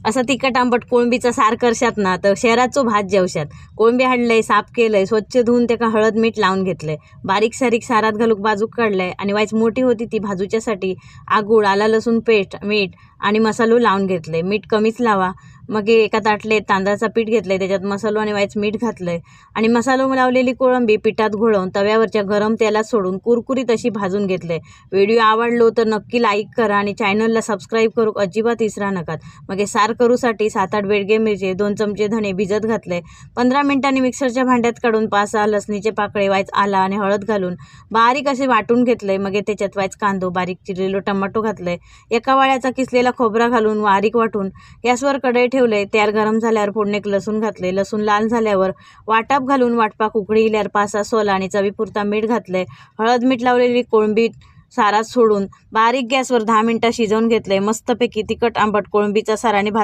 असा तिखट आंबट कोळंबीचा सार करशात ना तर शहराचो भात जेवशात. कोळंबी हाडलंय, साफ केलंय, स्वच्छ धुवून त्याका हळद मीठ लावून घेतलंय. बारीक सारीक सारात घालूक बाजूक काढलंय आणि वायच मोठी होती ती भाजूच्यासाठी आगूळ, आला लसूण पेस्ट, मीठ आणि मसालो लावून घेतले. मीठ कमीच लावा. मग एका ताटलेत तांदळाचं पीठ घेतलंय, त्याच्यात मसालो आणि वायच मीठ घातलंय आणि मसालो लावलेली कोळंबी पिठात घोळवून तव्यावरच्या गरम तेलात सोडून कुरकुरीत अशी भाजून घेतले. व्हिडिओ आवडलो तर नक्की लाईक करा आणि चॅनलला सबस्क्राईब करू अजिबात विसरा नकात. मग हे सार करूसाठी 7-8 बेडगे मिरचे, 2 चमचे धणे भिजत घातले. 15 मिनिटांनी मिक्सरच्या भांड्यात काढून 5-6 लसणीचे पाकळे, वायच आला आणि हळद घालून बारीक असे वाटून घेतले. मग त्याच्यात वायच कांदो, बारीक चिरलेलो टमाटो घातले. एका वाळ्याचा किसलेला खोबरा घालून बारीक वाटून गॅसवर कढई ठेवले. तेल गरम झाल्यावर फोडणीत लसूण घातले. लसूण लाल झाल्यावर वाटाप घालून वाटपाक उकळी इल्यावर 5-6 सोला आणि चवीपुरता मीठ घातले. हळद मीठ लावलेली कोळंबी सारात सोडून बारीक गॅसवर 10 मिनिटं शिजवून घेतले. मस्तपैकी तिखट आंबट कोळंबीचा सार आणि भात.